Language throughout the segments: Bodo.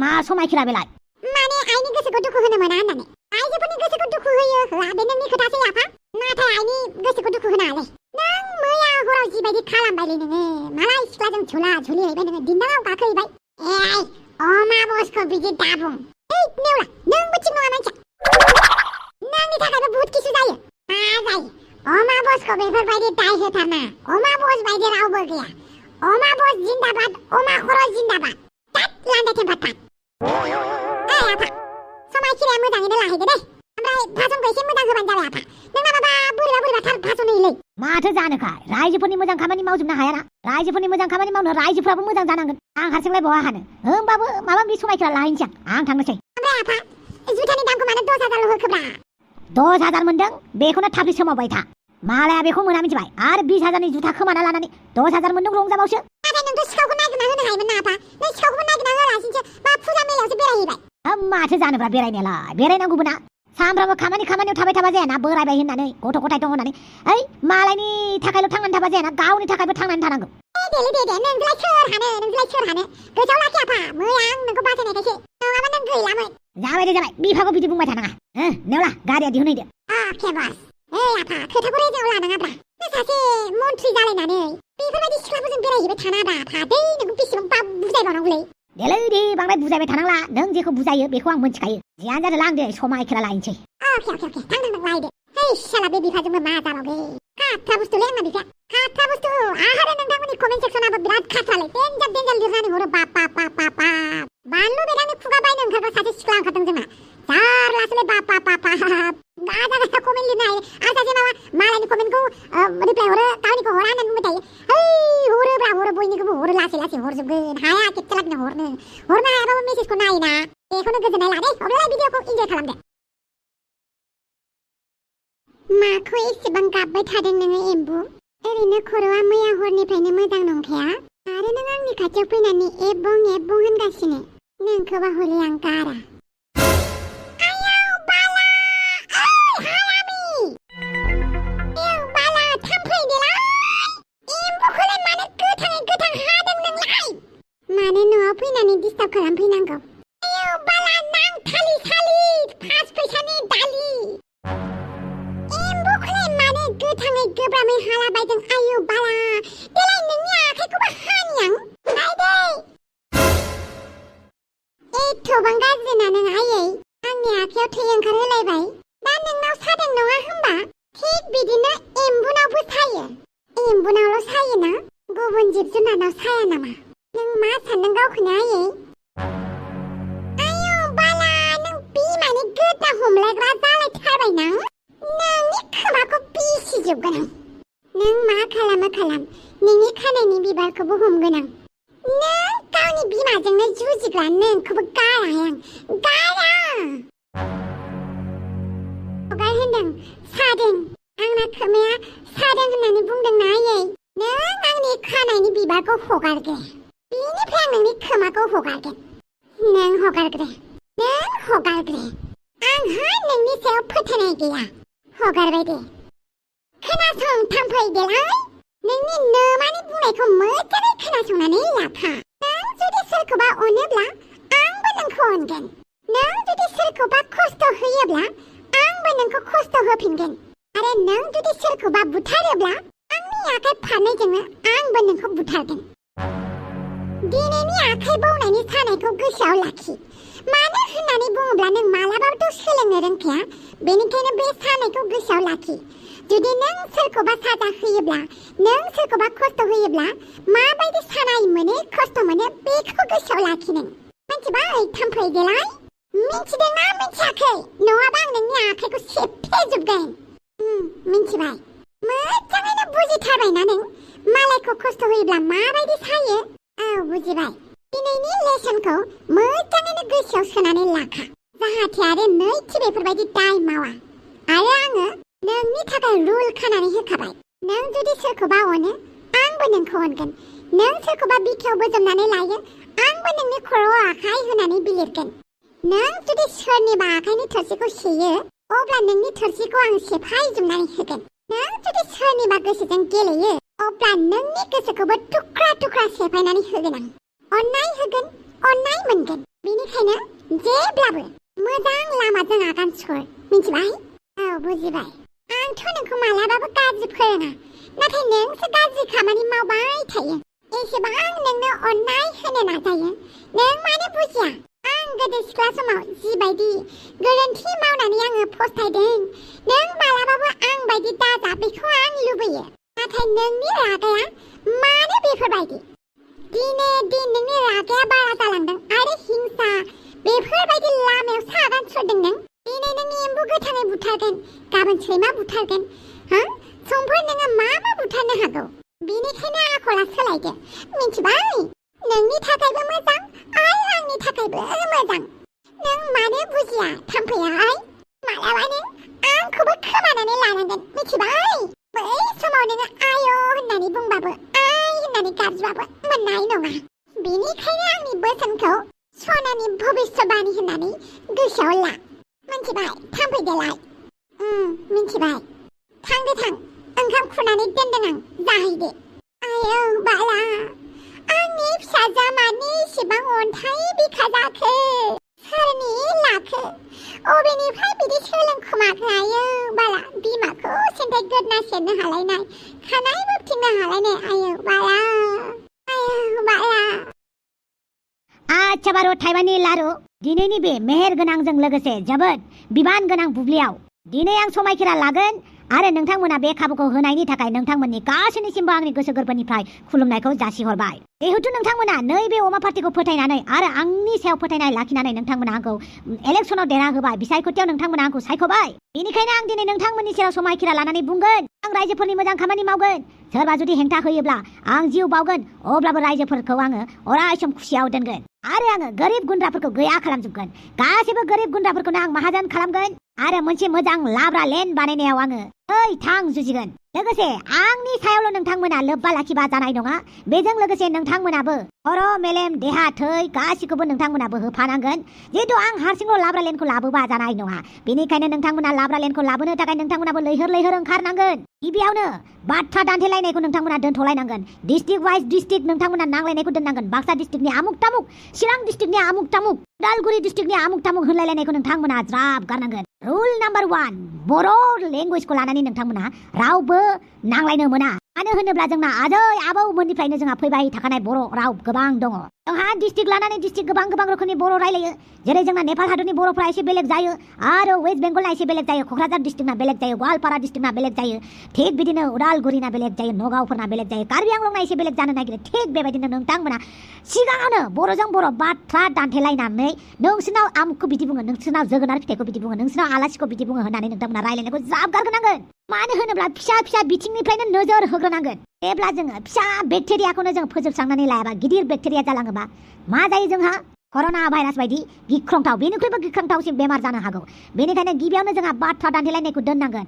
मा समायखिरा बेलाय? माने आइनि गोसोखौ दुखु होनो मोना होननानै। आइजोफोरनि गोसोखौ दुखु होयो होआ बे नोंनि खोथासै आफा। नाथाय आइनि गोसोखौ दुखु होनाङालै। नों मैया हराव जिबायदि खालामबायलै नोङो, मालाय सिख्लाजों झुला झुलिहैबाय नोङो, दिन्दाङाव गाखोहैबाय। अमा बसखौ बिदि दाबुं। नेवला, नोंबो थिग नङा मानसिया। नोंनि थाखायबो बुहुत किसु जायो। मा जायो? अमा बसखौ बेफोरबायदि दाय होथारना। अमा बस बायदि रावबो गैया। अमा बस जिन्दाबाद, अमा खर' जिन्दाबाद। तात लान्दा टेम्पार। आफा, समायखिराया मोजाङैनो लाहैदो दे। ओमफ्राय भाषणखौ एसे मोजां होबानो जाबाय आफा। नोंना माबा बोरैबा थार भाषण होयोलै। माथो जानोखाय रायजोफोरनि मोजां खामानि मावजोबनो हायाना। रायजोफोरनि मोजां खामानि मावनो रायजोफोराबो मोजां जानांगोन। आं हारसिंलाय बहा हानो। होमबाबो माबा माबि समायखिरा लाहैनोसै आं थांनोसै। ओमफ्राय आफा, जुथानि दामखौ मानो 10,000ल' होखोब्रा? 10,000 मोनदों, बेखौनो थाबलि सोमावबाय था। मालाया बेखौ मोना मिथिबाय। आरो 20,000नि जुथा खोमाना लानानै 10,000 मोनदों रंजाबावसो। नाथाय नोंथ' सिखावखौ नागिरना होनो हायोमोन ना आफा। नों सिखावखौबो नागिरना होआलासिनोसो मा फुजा मेलायावसो बेरायहैबाय। माथो जानोब्रा बेरायनायालाय, बेरायनांगौबो ना। सानफ्रामबो खामानियाव थाबाय थाबा जायाना, बोरायबाय होननानै, गथ' गथाय दं होननानै। मालायनि थाखायल' थांनानै थाबा जायाना, गावनि थाखायबो थांनानै थानांगौ। दे नोंजोंलाय सोर हानो। गोसोआव लाखि आफा, मैया आं नोंखौ बासायनायखायसो, नङाबा नों गैलामोन। जाबाय बिफाखौ बिदि बुंबाय थानाङा। नेवला, गारिया दिहुनहैदो। अके बस। आफा, खोथाखौ रेजेङाव लानाङाब्रा। नों सासे मन्थ्रि जालायनानै बेफोरबायदि सिख्लाफोरजों बेरायहैबाय थानाङाब्रा। थादै नोंखौ बेसेबां बुजायबावनांगौलै। देलै बांद्राय बुजायबाय थानांला। नों जेखौ बुजायो बेखौ आं मिन्थिखायो। जियानो जादों लांदो, समायखिरा लायनोसै। अके थां लायदो। साला बे बिफाजोंबो मा जाबावगै। खाट्रा बुस्थुलै आंना बिफाया। खाट्रा बुस्थु। आरो नोंथांमोननि कमेन्ट सेक्सनाबो बिराद खाट्रालै। देन्जार लिरनानै हरो। बाप। बानलु बेदानि खुगा बायनो ओंखारबा सासे सिख्ला ओंखारदों जोंना। जारलासोलै बाप। गाजा कमेन्ट लिरनो हायो। आरो सासे मालायनि कमेन्टखौ रिप्लाय हरो, गावनिखौ हरा होननानै बुंबाय थायो। हरो बयनिखौबो हरो, लासै हरजोबगोन। हाया खेबसे लागैनो हरनो हायाबाबो मेसेजखौ नायोना। बेखौनो गोजोननाय लादे। अब्लालाय भिडिअखौ इन्जय खालामदो। माखौ एसेबां गाबबाय थादों नोङो एम्बु? ओरैनो खर'आ मैया हरनिफ्रायनो मोजां नंखाया। आरो नों आंनि खाथियाव फैनानै एबं होनगासिनो। नोंखौबा हले आं गारा। मानो न'आव फैनानै डिस्टार्ब खालामफैनांगौ? फास फैसानि दालि। एम्बुखौलाय मानो गोथाङै गोब्रामै हालाबायदों? आयौ बाला, देलाय नोंनि आखाइखौबो हानि आं। नायदे। एथ'बां गाज्रिना नों आयै? आंनि आखाइयाव थै ओंखारहोलायबाय। दा नोंनाव सादों नङा होमबा? थिग बिदिनो एम्बुनावबो सायो। एम्बुनावल' सायोना? गुबुन जिब जुनारनाव साया नामा? नों मा सानदों गावखौनो आयै? आयौ बाला, नों बिमानि गोदना हमलायग्रा जालायथारबायना? नोंनि खोमाखौ बिसिजोबगोन आं। नों मा खालामो खालाम, नोंनि खानायनि बिबारखौबो हमगोन आं। नों गावनि बिमाजोंनो जुजिग्रा, नोंखौबो गारा आं। गारा। हगार होनदों, सादों। आंना खोमाया सादों होननानै बुंदोंना आयै? नों आंनि खानायनि बिबारखौ हगारग्रो। बेनिफ्राय आं नोंनि खोमाखौ हगारगोन। नों हगारग्रो। आंहा नोंनि सायाव फोथायनाय गैया। हगारबाय दे। खोनासं थाम्फै देलाय, नोंनि नोमानि बुंनायखौ मोजाङै खोनासंनानै लाखा। नों जुदि सोरखौबा अनोब्ला आंबो नोंखौ अनगोन। नों जुदि सोरखौबा खस्थ' होयोब्ला आंबो नोंखौ खस्थ' होफिनगोन। आरो नों जुदि सोरखौबा बुथारोब्ला आंनि आखाइ फारनैजोंनो आंबो नोंखौ बुथारगोन। दिनैनि आखाइ बौनायनि सानायखौ गोसोआव लाखि। मानो होननानै बुङोब्ला नों मालाबाबोथ' सोलोंनो रोंखाया। बेनिखायनो बे सानायखौ गोसोआव लाखि। जुदि नों सोरखौबा साजा होयोब्ला, नों सोरखौबा खस्थ' होयोब्ला माबायदि सानाय मोनो, खस्थ' मोनो, बेखौ गोसोआव लाखि नों। मिथिबाय थाम्फै देलाय? मिथिदोंना मिथियाखै? नङाबा आं नोंनि आखाइखौ सेफ्लेजोबगोन। मिथिबाय? मोजाङैनो बुजिथारबायना नों? मालायखौ खस्थ' होयोब्ला माबायदि सायो? औ बुजिबाय। दिनैनि लेसनखौ मोजाङैनो गोसोआव सोनानै लाखा, जाहाथे आरो नैथि बेफोरबायदि दाय मावा। आरो आङो नोंनि थाखाय रुल खानानै होखाबाय। नों जुदि सोरखौबा अनो, आंबो नोंखौ अनगोन। नों सोरखौबा बिखायाव बोजबनानै लायो, आंबो नोंनि खर'आव आखाइ होनानै बिलिरगोन। नों जुदि सोरनिबा आखाइनि थोरसिखौ सेयो, अब्ला नोंनि थोरसिखौ आं सेफायजोबनानै होगोन। नों जुदि सोरनिबा गोसोजों गेलेयो, अब्ला नोंनि गोसोखौबो थुख्रा सेफायनानै होगोन आं। अननाय होगोन, अननाय मोनगोन। बेनिखायनो जेब्लाबो मोजां लामाजों आगान सुर, मिथिबाय? औ बुजिबाय। आंथ' नोंखौ मालाबाबो गाज्रि फोरोङा, नाथाय नोंसो गाज्रि खामानि मावबाय थायो। एसेबां नोंनो अननाय होनो नाजायो, नों मानो बुजिया? आं गोदो सिख्ला समाव जिबायदि गोरोन्थि मावनानै आङो फस्थायदों, नों मालाबाबो आं बायदि दाजा बेखौ आं लुबैयो। नाथाय नोंनि रागाया मानो बेफोरबायदि? दिने दिन नोंनि रागाया बारा जालांदों आरो हिंसा बेफोरबायदि लामायावसो आगान सुरदों नों। दिनै नों एम्बु गोथाङै बुथारगोन, गाबोन सैमा बुथारगोन, समफोर नोङो मा बुथारनो हागौ। बेनिखायनो आखला सोलायदो, मिथिबाय? नोंनि थाखायबो मोजां आरो आंनि थाखायबो मोजां। नों मानो बुजिया थाम्फैया? मालाबा नों आंखौबो खोमानानै लानांगोन, मिथिबाय? बै समाव नोङो आय होननानै बुंबाबो आइ होननानै गाबज्रिबाबो मोननाय नङा। बेनिखायनो आंनि बोसोनखौ सनानि भबिष्यबाणी होननानै गोसोआव ला, मिथिबाय? थाम्फै देलाय। मिथिबाय। थांदो थां, ओंखाम खुरनानै दोनदों आं, जाहैदो। आयौ बाला, आंनि फिसाजोआ मानो इसेबां अन्थाइ बिखा जाखो? सोरनि लाखो? अबेनिफ्राय बिदि सोलोंखुमाखो? आयौ बाला, बिमाखौ सेन्थाय गोदना सेरनो हालायनाय, खानाय बोबथिंनो हालायनाय, आयौ बाला, आयौ बाला। आच्छा बारु थाइबानि लारु, दिनैनि बे मेहेर गोनांजों लोगोसे जोबोद बिबान गोनां बुब्लियाव दिनै आं समायखिरा लागोन आरो नोंथांमोना बे खाबुखौ होनायनि थाखाय नोंथांमोननि गासैनिसिमबो आंनि गोसो गोरबोनिफ्राय खुलुमनायखौ जासिहरबाय। जिहेतु नोंथांमोना नैबे अमा पार्टिखौ फोथायनानै आरो आंनि सायाव फोथायनाय लाखिनानै नोंथांमोना आंखौ इलेक्सनाव देरहाहोबाय, बिसायख'थियाव नोंथांमोना आंखौ सायख'बाय। बेनिखायनो आं दिनै नोंथांमोननि सेराव समायखिरा लानानै बुंगोन, आं रायजोफोरनि मोजां खामानि मावगोन। सोरबा जुदि हेंथा होयोब्ला आं जिउ बावगोन, अब्लाबो रायजोफोरखौ आङो अराय सम खुसियाव दोनगोन आरो आङो गोरिब गुन्द्राफोरखौ गैया खालामजोबगोन। गासैबो गोरिब गुन्द्राफोरखौनो आं माहाजोन खालामगोन आरो मोनसे मोजां लाब्रा लेन बानायनायाव आङो थां जुजिगोन। लोगोसे आंनि सायावल' नोंथांमोना लोब्बा लाखिबा जानाय नङा, बेजों लोगोसे नोंथांमोनाबो खर' मेलेम देहा थै गासिखौबो नोंथांमोनाबो होफानांगोन। जिहेतु आं हारसिंल' लाब्रा लेनखौ लाबोबा जानाय नङा, बेनिखायनो नोंथांमोना लाब्रा लेनखौ लाबोनो थाखाय नोंथांमोनाबो लैहोर लैहोर ओंखारनांगोन। गिबियावनो बाथ्रा दान्थेलायनायखौ नोंथांमोना दोनथ'लायनांगोन। डिस्ट्रिक्ट वाइज डिस्ट्रिक्ट नोंथांमोना नांलायनायखौ दोननांगोन। बाक्सा डिस्ट्रिक्टनि आमुक तामुक, चिरां डिस्ट्रिक्टनि आमुक तामुक, उदालगुरि डिस्ट्रिक्टनि आमुक तामुक होनलायलायनायखौ नोंथांमोना ज्राब गारनांगोन। रुल नाम्बार 1, बर' लेंगुवेजखौ लानानै नोंथांमोना रावबो नांलायनो मोना। मानो होनोब्ला जोंना आजै आबौमोननिफ्रायनो जोंहा फैबाय थाखानाय बर' राव गोबां दङ। जोंहा डिस्ट्रिक्ट लानानै डिस्ट्रिक्ट गोबां रोखोमनि बर' रायलायो। जेरै जोंना नेपाल हादरनि बर'फ्रा एसे बेलेग जायो आरो वेस्ट बेंगलना एसे बेलेग जायो, क'क्राझार डिस्ट्रिक्टना बेलेग जायो, गवालपारा डिस्ट्रिक्टना बेलेग जायो, थिग बिदिनो उदालगुरिना बेलेग जायो, नगावफोरना बेलेग जायो, कार्बि आंलंना एसे बेलेग जानो नागिरो। थिग बेबायदिनो नोंथांमोना सिगाङावनो बर'जों बर' बाथ्रा दान्थेलायनानै नोंसोरनाव आमुखौ बिदि बुङो, नोंसोरनाव जोगोनार फिथाइखौ बिदि बुङो, नोंसोरनाव आलासिखौ बिदि बुङो होननानै नोंथांमोना रायलायनायखौ ज्राब गारगोनांगोन। मानो होनोब्ला फिसा बिथिंनिफ्रायनो नोजोर होग्रोनांगोन। जेब्ला जोङो फिसा बेक्टेरियाखौनो जों फोजोबस्रांनानै लायाबा गिदिर बेक्टेरिया जालाङोबा मा जायो? जोंहा कर'ना भाइरास बायदि गिख्रंथाव, बेनिख्रुइबो गिख्रंथावसिन बेमार जानो हागौ। बेनिखायनो गिबियावनो जोंहा बाथ्रा दान्थेलायनायखौ दोननांगोन।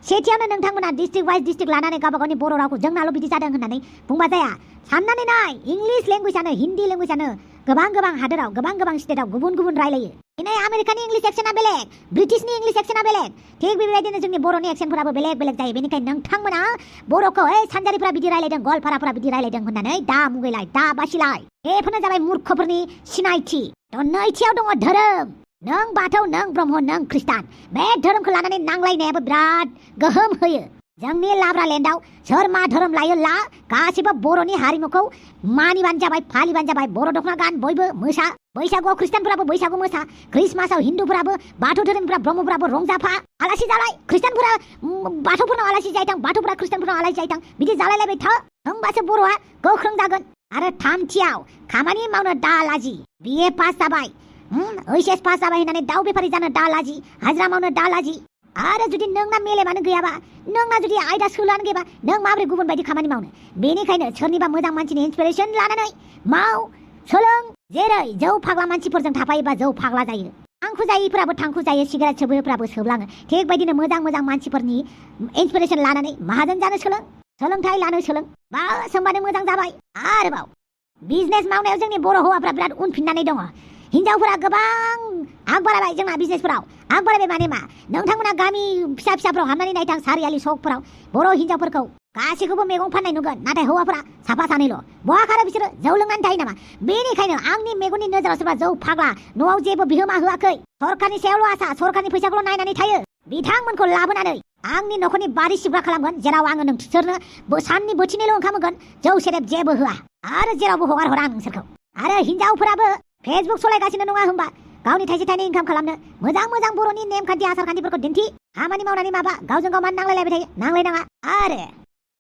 सेथियावनो नोंथांमोना डिस्ट्रिक्ट वाइज डिस्ट्रिक्ट लानानै गावबा गावनि बर' रावखौ जोंनाल' बिदि जादों होननानै बुंबा जाया। साननानै नाय, इंलिश लेंगुवेजआनो, हिन्दी लेंगुवेजआनो गोबां हादोराव गोबां स्टेटआव गुबुन रायलायो। दिनै आमेरिकानि इंलिश एक्सेन्टआ बेलेग, ब्रिटिशनि इंलिश एक्सेन्टआ बेलेग, थिग बेबायदिनो जोंनि बर'नि एक्सेन्टफोराबो बेलेग जायो। बेनिखायनो नोंथांमोना बर'खौ सानजारिफ्रा बिदि रायलायदों, गवालपाराफ्रा बिदि रायलायदों होननानै दा मुगैलाय, दा बासिलाय, बेफोरनो जाबाय मूर्खफोरनि सिनायथि। नैथियाव दङ धोरोम। नों बाथौ, नों ब्रह्म, नों खृष्टान, बे धोरोमखौ लानानै नांलायनायाबो बिराद गोहोम होयो। जोंनि लाब्रा लेन्डआव सोर मा धोरोम लायो ला, गासिबो बर'नि हारिमुखौ मानिबानो जाबाय, फालिबानो जाबाय। बर' दख'ना गान, बयबो मोसा। बैसागुआव खृष्टानफोराबो बैसागु मोसा, ख्रिस्टमासआव हिन्दुफोराबो, बाथौ धोरोमफ्रा ब्रह्मफोराबो रंजाफा, आलासि जालाय। खृष्टानफोरा बाथौफोरनाव आलासि जायथां, बाथौफोरा खृष्टानफोरनाव आलासि जायथां, बिदि जालायलायबाय था, होमबासो बर'आ गोख्रों जागोन। आरो थामथियाव खामानि मावनो दा लाजि। BA पास जाबाय, HS पास जाबाय होननानै दाउ बेफारि जानो दा लाजि, हाजिरा मावनो दा लाजि। आरो जुदि नोंना मेलेमानो गैयाबा, नोंना जुदि आयदा सोलानो गैयाबा, नों माबोरै गुबुन बायदि खामानि मावनो? बेनिखायनो सोरनिबा मोजां मानसिनि इन्सपिरेसन लानानै माव, सोलों। जेरै जौ फाग्ला मानसिफोरजों थाफायोबा जौ फाग्ला जायो, थांखु जायिफोराबो थांखु जायो, सिगारेट सोबोफ्राबो सोबलाङो। थिग बायदिनो मोजां मानसिफोरनि इन्सपिरेसन लानानै माहाजोन जानो सोलों, सोलोंथाइ लानो सोलों, बास होमबानो मोजां जाबाय। आरोबाव बिजनेस मावनायाव जोंनि बर' हौवाफ्रा बिराद उनफिननानै दङ। हिनजावफोरा गोबां आगबाराबाय, जोंना बिजनेसफोराव आगबाराबाय। माने मा? नोंथांमोना गामि फिसाफ्राव हाबनानै नायथां, सारियालि सकफोराव बर' हिनजावफोरखौ गासैखौबो मैगं फाननाय नुगोन नाथाय हौवाफोरा साफा सानैल' बहा खारो बिसोरो जौ लोंनानै थायो नामा बेनिखायनो आंनि मेगननि नोजोराव सोरबा जौ फाग्ला न'आव जेबो बिहोमा होआखै सरखारनि सायावल' आसा सरखारनि फैसाखौल' नायनानै थायो बिथांमोनखौ लाबोनानै आंनि न'खरनि बारि सिबग्रा खालामगोन जेराव आङो नोंसोरनो साननि बोथिनैल' ओंखाम होगोन जौ सेरेब जेबो होआ आरो जेरावबो हगार हरा आं नोंसोरखौ आरो हिनजावफोराबो फेसबुक सलायगासिनो नङा होमबा गावनि थाइसे थाइनै इनकाम खालामनो मोजां मोजां बर'नि नेमखान्थि आसारखान्थिफोरखौ दिन्थि खामानि मावनानै माबा गावजों गाव मानो नांलायलायबाय थायो नांलायनाङा आरो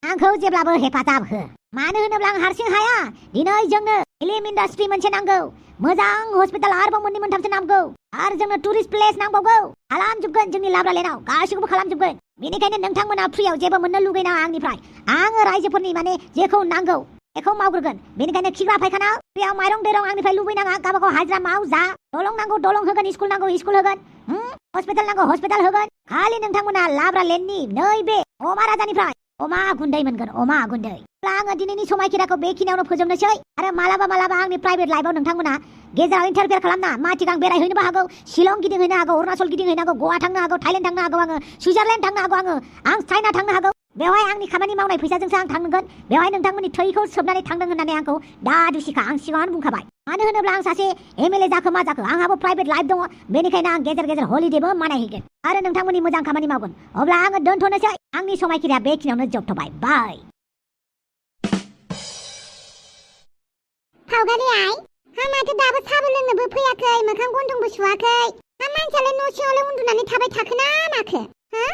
आंखौ जेब्लाबो हेफाजाब हो मानो होनोब्ला आं हारसिं हाया दिनै जोंनो फिल्म इन्डास्ट्रि मोनसे नांगौ मोजां हस्पिटाल आरोबाव मोननै मोनथामसो नांगौ आरो जोंनो टुरिस्ट प्लेस नांबावगौ खालामजोबगोन जोंनि लाब्रा लेनाव गासैखौबो खालामजोबगोन बेनिखायनो नोंथांमोना फ्रियाव जेबो मोननो लुगैनाङा आंनिफ्राय आङो रायजोफोरनि माने जेखौ नांगौ बेखौ मावग्रोगोन बेनिखायनो खिग्रा फायखाना फ्रियाव माइरं दैरं आंनिफ्राय लुबैनाङा गावबागाव हाजिरा माव जा दलं नांगौ दलं होगोन स्कुल नांगौ स्कुल होगोन हस्पिटाल नांगौ हस्पिटाल होगोन खालि नोंथांमोना लाब्रा लेननि नैबे अमा राजानिफ्राय अमा गुन्दै मोनगोन अमा गुन्दै आङो दिनैनि समायखिराखौ बेखिनियावनो फोजोबनोसै आरो मालाबा आंनि प्राइभेट लाइफआव नोंथांमोना गेजेराव इन्टारफेयार खालामना माथिं आं बेरायहैनोबो हागौ शिलं गिदिंहैनो हागौ अरुणाचल गिदिंहैनो हागौ गवा थांनो हागौ थाइलेण्ड थांनो हागौ आङो सुइजारलेण्ड थांनो हागौ आं चाइना थांनो हागौ बेवहाय आंनि खामानि मावनाय फैसाजोंसो आं थांगोन बेवहाय नोंथांमोननि थैखौ सोबनानै थांदों होननानै आंखौ दा दुसिखा आं सिगाङावनो बुंखाबाय मानो होनोब्ला आं सासे एमएलए जाखो मा जाखो आंहाबो प्राइभेट लाइफ दङ बेनिखायनो आं गेजेर गेजेर हलिडेबो मानायहैगोन आरो नोंथांमोननि मोजां खामानि मावगोन अब्ला आङो दोनथ'नोसै आंनि समायखिराया बेखिनियावनो जोबथ'बाय बाय फावगारि आइ हा माथो दाबो साबो लोंनोबो फैयाखै मोखां गन्थंबो सुवाखै हा मानसियालाय न' सिङावलाय उन्दुनानै थाबाय थाखोना माखो हा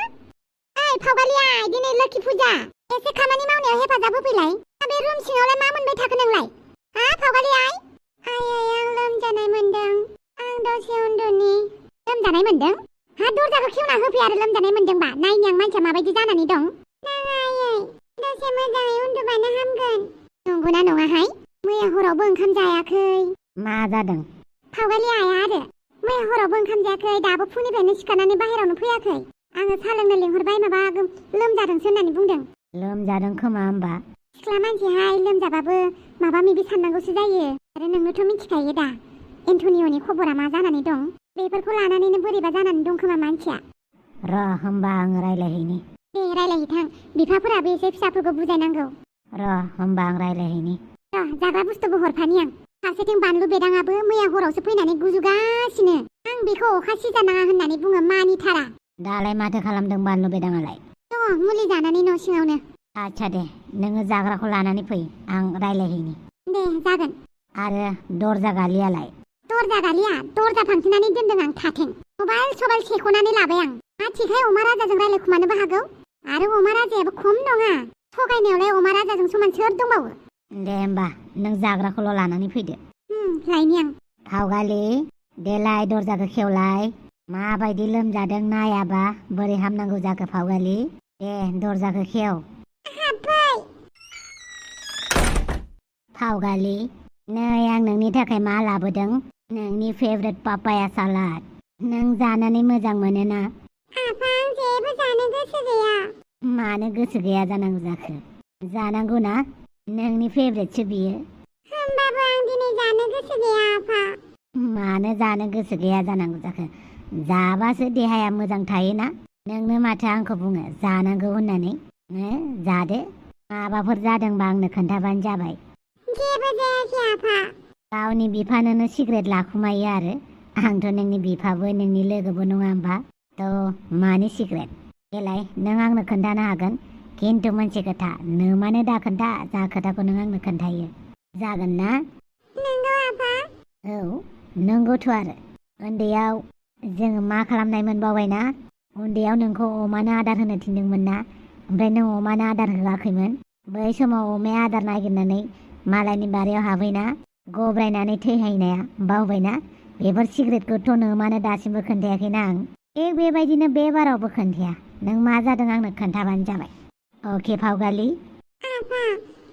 ओइ फावगारि आइ दिनै लोखि फुजा एसे खामानि मावनायाव हेफाजाब होफैलाय बे रुम सिङावलाय मा मोनबाय थाखो नोंलाय हा फावगारि आइ आं लोमजानाय मोनदों आं दसे उन्दुनि लोमजानाय मोनदों हा दरजाखौ खेवना होफै आरो लोमजानाय मोनदोंबा नायनि आं मानसिया माबायदि जानानै दं नाङा आयै दसे मोजाङै उन्दुबानो हामगोन नंगौना नङाहाय मैया हरावबो ओंखाम जायाखै मा जादों फावगारि आइया आरो मैया हरावबो ओंखाम जायाखै दाबो फुंनिफ्रायनो सिखारनानै बाहेरावनो फैयाखै आङो साहा लोंनो लिंहरबाय माबा लोमजादोंसो होननानै बुंदों लोमजादों खोमा होमबा सिख्ला मानसिहाय लोमजाबाबो माबा माबि साननांगौसो जायो आरो नोंनोथ' मिथिखायो दा एन्टनिय'नि खबरा मा जानानै दं बेफोरखौ लानानैनो बोरैबा जानानै दं खोमा मानसिया र' होमबा आङो रायलायहैनि दे रायलायहैथां बिफाफोराबो एसे फिसाफोरखौ बुजायनांगौ र' होमबा आं रायलायहैनि जाग्रा बुस्थुबो हरफानि आं फारसेथिं बानलु बेदाङाबो मैया हरावसो फैनानै गुजुगासिनो आं बेखौ अखा सिजानाङा होननानै बुङो मानिथारा दालाय माथो खालामदों बानलु बेदाङालाय दङ मुलि जानानै न' सिङावनो आच्छा दे नोङो जाग्राखौ लानानै फै आं रायलायहैनि दे जागोन आरो दरजा गालियालाय दरजा गालिया दरजा फांथेनानै दोनदों आं थाथें मबाइल सेख'नानै लाबाय आं आथिखाय अमा राजाजों रायलायखुमानोबो हागौ आरो अमा राजायाबो खम नङा थगायनायावलाय अमा राजाजों समान सोर दंबावो दे होमबा नों जाग्राखौल' लानानै फैदो लायनि आं फावगालि देलाय दरजाखौ खेवलाय माबायदि लोमजादों नायाबा बोरै हामनांगौ जाखो फावगालि दे दरजाखौ खेव फावगालि नै आं नोंनि थाखाय मा लाबोदों नोंनि फेभरेट पापाया सालाद नों जानानै मोजां मोनोना आफा आं जेबो जानो गोसो गैया मानो गोसो गैया जानांगौ जाखो जानांगौ ना नोंनि फेभरेटसो बियो होमबाबो आं दिनै जानो गोसो गैया आफा मानो जानो गोसो गैया जानांगौ जाखो जाबासो देहाया मोजां थायोना नोंनो माथो आंखौ बुङो जानांगौ होननानै जादो माबाफोर जादोंबा आंनो खोन्थाबानो जाबाय जेबो जायाखै आफा गावनि बिफानोनो सिगारेट लाखुमायो आरो आंथ' नोंनि बिफाबो नोंनि लोगोबो नङा होमबा थ' मानि सिगारेट देलाय नों आंनो खोन्थानो हागोन खिन्थु मोनसे खोथा नोमानो दा खोन्था जा खोथाखौ नों आंनो खोन्थायो जागोन ना नंगौ आफा औ नंगौथ' आरो उन्दैयाव जोङो मा खालामनायमोन बावबायना उन्दैयाव नोंखौ अमानो आदार होनो थिनदोंमोन ना ओमफ्राय नों अमानो आदार होआखैमोन बै समाव अमाया आदार नागिरनानै मालायनि बारियाव हाबहैना गब्रायनानै थैहैनाया बावबायना बेफोर सिगारेटखौथ' नोमानो दासिमबो खोन्थायाखैना आं थिग बेबायदिनो बे बारावबो खोन्थाया नों मा जादों आंनो खोन्थाबानो जाबाय अके फावगालि आफा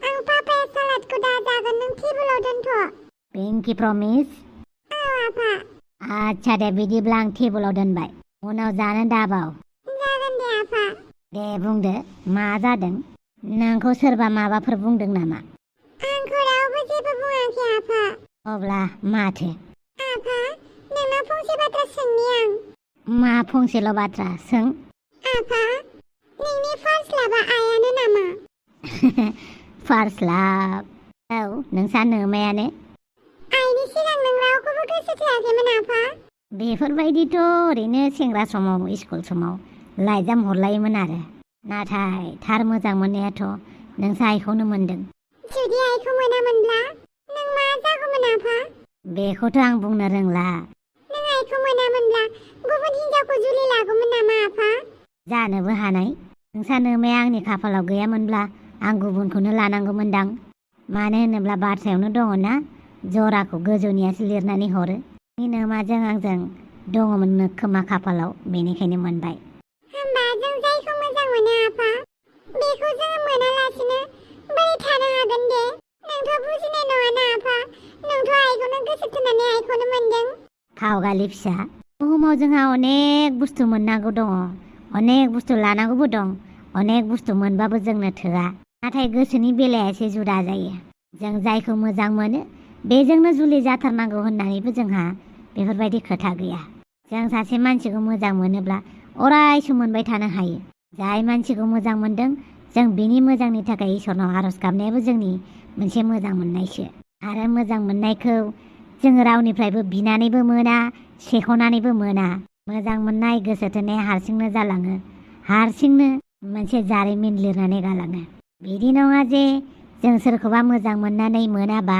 आं पापाया सालादखौ दा जागोन नों टेबोलाव दोनथ' पिंकि प्रमिस औ आफा आच्छा दे बिदिब्ला आं टेबोलाव दोनबाय उनाव जानो दाबाव जागोन दे आफा दे बुंदो मा जादों नोंखौ सोरबा माबाफोर बुंदों नामा आंखौ रावबो जेबो बुङाखै आफा अब्ला माथो आफा नोंनाव फंसे बाथ्रा सोंनि आं मा फंसेल' बाथ्रा सों आफा नोंनि फार्स्ट लाभा आइयानो नामा फार्स्ट लाभ। औ नोंसा नोमायानो। आइनि सिगां नों रावखौबो गोसो थोआखैमोन आफा? बेफोरबायदिथ' ओरैनो सेंग्रा समाव स्कुल समाव लाइजाम हरलायोमोन आरो। नाथाय थार मोजां मोननायाथ' नोंसा आइखौनो मोनदों। जुदि आइखौ मोनामोनब्ला नों मा जागौमोन आफा? बेखौथ' आं बुंनो रोंला। नों आइखौ मोनामोनब्ला गुबुन हिनजावखौ जुलि लागौमोन नामा आफा? जानोबो हानाय। नोंसा नोमाया आंनि खाफालाव गैयामोनब्ला आं गुबुनखौनो लानांगौमोनदां। मानो होनोब्ला बाथ्रायावनो दङ ना, जराखौ गोजौनियासो लिरनानै हरो। नि नोमाजों आंजों दङमोन खोमा खाफालाव, बेनिखायनो मोनबाय। होमबा जों जायखौ मोजां मोनो आफा, बेखौ जोङो मोनालासिनो बोरै थानो हागोन दे? नोंथ' बुजिनाय नङाना आफा, नोंथ' आइखौनो गोसो थोनानै आइखौनो मोनदों। खावगालि फिसा, बुहुमाव जोंहा अनेक बुस्थु मोननांगौ दङ, अनेक बुस्थु लानांगौबो दं। अनेक बुस्थु मोनबाबो जोंनो थोआ। नाथाय गोसोनि बेलाया एसे जुदा जायो। जों जायखौ मोजां मोनो बेजोंनो जुलि जाथारनांगौ होननानैबो जोंहा बेफोरबायदि खोथा गैया। जों सासे मानसिखौ मोजां मोनोब्ला अराय सम मोनबाय थानो हायो। जाय मानसिखौ मोजां मोनदों जों बिनि मोजांनि थाखाय इसोरनाव आरज गाबनायाबो जोंनि मोनसे मोजां मोननायसो। आरो मोजां मोननायखौ जोङो रावनिफ्रायबो बिनानैबो मोना, सेख'नानैबो मोना। मोजां मोननाय गोसो थोनाया हारसिंनो जालाङो, हारसिंनो मोनसे जारिमिन लिरनानै गालाङो। बिदि नङा जे जों सोरखौबा मोजां मोननानै मोनाबा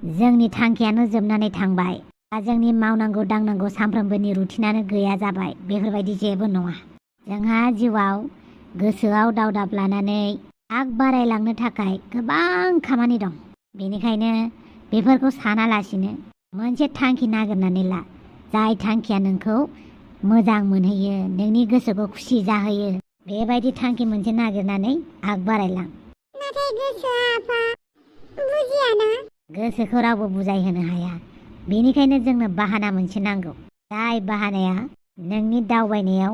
जोंनि थांखियानो जोबनानै थांबाय, बा जोंनि मावनांगौ दांनांगौ सानफ्रोमबोनि रुटिनानो गैया जाबाय। बेफोरबायदि जेबो नङा। जोंहा जिउआव गोसोआव दावदाब लानानै आग बारायलांनो थाखाय गोबां खामानि दं। बेनिखायनो बेफोरखौ सानालासिनो मोनसे थांखि नागिरनानै ला, जाय थांखिया नोंखौ मोजां मोनहोयो, नोंनि गोसोखौ खुसि जाहोयो। बेबायदि थांखि मोनसे नागिरनानै आग बारायलां। नाथाय गोसोआ आफा बुजियाना। गोसोखौ रावबो बुजायहोनो हाया। बेनिखायनो जोंनो बाहाना मोनसे नांगौ, जाय बाहानाया नोंनि दावबायनायाव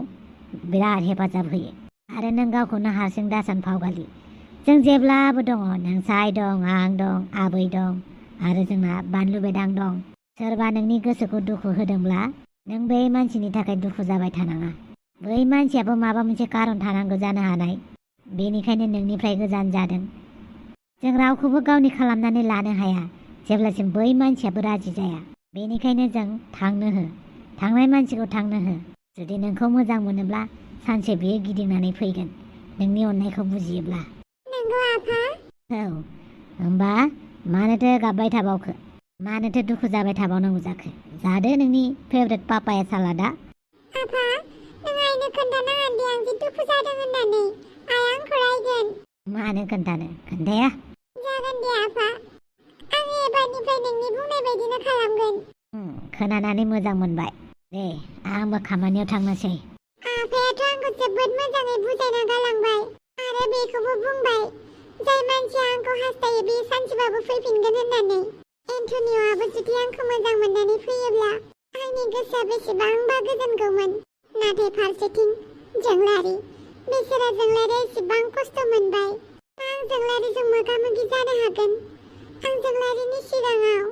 बिराद हेफाजाब होयो। आरो नों गावखौनो हारसिं दासान फावगालि। जों जेब्लाबो दङ। नोंसाय दं, आं दं, आबै दं, आरो जोंना बानलु बेदां दं। सोरबा नोंनि गोसोखौ दुखु होदोंब्ला नों बै मानसिनि थाखाय दुखु जाबाय थानाङा। बै मानसियाबो माबा मोनसे कारन थानांगौ जानो हानाय, बेनिखायनो नोंनिफ्राय गोजान जादों। जों रावखौबो गावनि खालामनानै लानो हाया जेब्लासिम बै मानसियाबो राजि जाया। बेनिखायनो जों थांनो हो, थांनाय मानसिखौ थांनो हो। जुदि नोंखौ मोजां मोनोब्ला सानसे बियो गिदिंनानै फैगोन, नोंनि अननायखौ बुजियोब्ला। नंगौ आफा। औ, होमबा मानोथो गाबबाय थाबावखो? मानोथो दुखु जाबाय थाबावनांगौ जाखो? जादो नोंनि फेभरेट पापाया सालादा। आफा, नों आइनो खोन्थानाङा दि आं जि दुखु जादों होननानै। आइ आंखौ रायगोन। मानो खोन्थानो? खोन्थाया। जागोन दे आफा, आं एबारनिफ्राय नोंनि बुंनाय बायदिनो खालामगोन। खोनानानै मोजां मोनबाय। दे आंबो खामानियाव थांनोसै। आफायाथ' आंखौ जोबोद मोजाङै बुजायना गालांबाय आरो बेखौबो बुंबाय जाय मानसिया आंखौ हास्थायो बे सानसेबाबो फैफिनगोन होननानै। एन्टनिय'आबो जुदि आंखौ मोजां मोननानै फैयोब्ला आंनि गोसोआ बेसेबांबा गोजोनगौमोन। नाथाय फारसेथिं जोंलारि, बेसेरा जोंलारिया एसेबां खस्थ' मोनबाय। आं जोंलारिजों मोगा मोगि जानो हागोन? आं जोंलारिनि सिगाङाव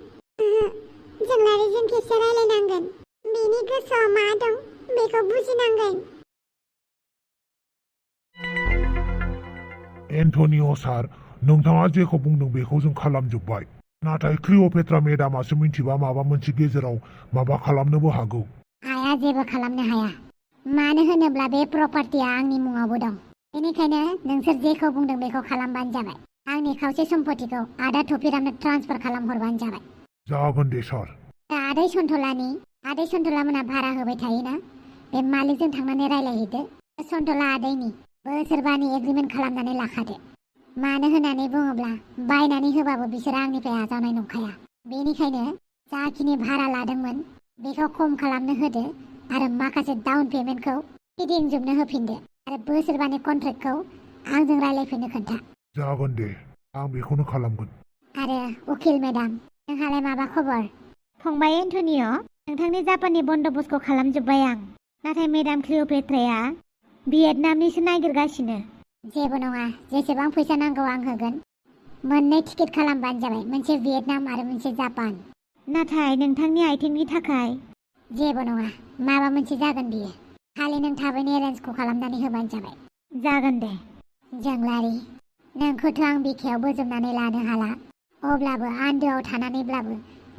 जोंलारिजों खेबसे रायलायनांगोन। बेनि गोसोआव मा दं बेखौ बुजिनांगोन। एन्टनिय' सार, नोंथाङा जेखौ बुंदों बेखौ जों खालामजोब्बाय। नाथाय क्लिअपेट्रा मेडामासो मिथिबा माबा मोनसे गेजेराव माबा खालामनोबो हागौ। आइया जेबो खालामनो हाया। मानो होनोब्ला बे प्रपार्टिया आंनि मुङावबो दं। बेनिखायनो नोंसोर जेखौ बुंदों बेखौ खालामबानो जाबाय। आंनि खावसे सम्पथिखौ आदा थफिरामनो ट्रान्सफार खालामहरबानो जाबाय। जागोन दे सार। आदै सन्थला मोना भारा होबाय थायोना, बे मालिकजों थांनानै रायलायहैदो। सन्थला आदैनि बोसोरबानि एग्रिमेन्ट खालामनानै लाखादो। मानो होननानै बुङोब्ला बायनानै होबाबो बिसोर आंनिफ्राय आजावनाय नंखाया। बेनिखायनो जाखिनि भारा लादोंमोन बेखौ खम खालामनो होदो आरो माखासे डाउन पेमेन्टखौ फिदिंजोबनो होफिनदो आरो बोसोरबानि कन्ट्रेक्टखौ आंजों रायलायफिननो खोन्था। जागोन दे, आं बेखौनो खालामगोन। आरो उकिल मेडाम, नोंहालाय माबा खबर? फंबाय एन्टनिय', नोंथांनि जापाननि बन्द'बस्तखौ खालामजोब्बाय आं। नाथाय मेडाम क्लिअपेट्राया भियेटनामनिसो नागिरगासिनो। जेबो नङा, जेसेबां फैसा नांगौ आं होगोन। मोननै टिकेट खालामबानो जाबाय, मोनसे भियेटनाम आरो मोनसे जापान। नाथाय नोंथांनि आइथिंनि थाखाय जेबो नङा, माबा मोनसे जागोन बियो। खालि नों थाबैनो एरेन्जखौ खालामनानै होबानो जाबाय। जागोन दे। जोंलारि, नोंखौथ' आं बिखायाव बोजबनानै लानो हाला अब्लाबो आन्दोआव थानानैब्लाबो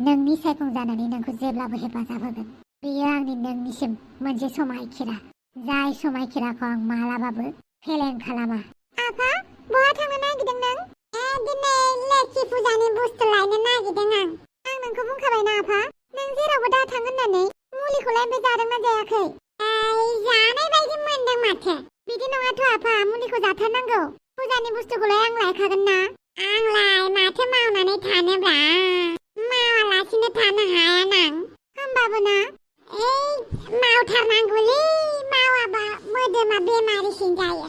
नोंनि सायखं जानानै नोंखौ जेब्लाबो हेफाजाब होगोन। बेयो आंनि नोंनिसिम मोनसे समायखिरा जाय समायखिराखौ आं मालाबाबो फेलें खालामा। आफा बहा थांनो नागिरदों नों? दिनै लोखि फुजानि बुस्थु लायनो नागिरदों आं नोंखौ बुंखाबायना आफा नों जेरावबो दा थां होननानै। मुलिखौलाय बे जादोंना जायाखै? जानाय बायदि मोनदों माथो। बिदि नङाथ' आफा मुलिखौ जाथारनांगौ। फुजानि बुस्थुखौलाय आं लायखागोन ना। आंलाय माथो मावनानै थानोब्रा मावालासिनो थानो हाया नां। होमबाबो ना मावथारनांगौलै मावाबा मोदोमा बेमारिसिन जायो।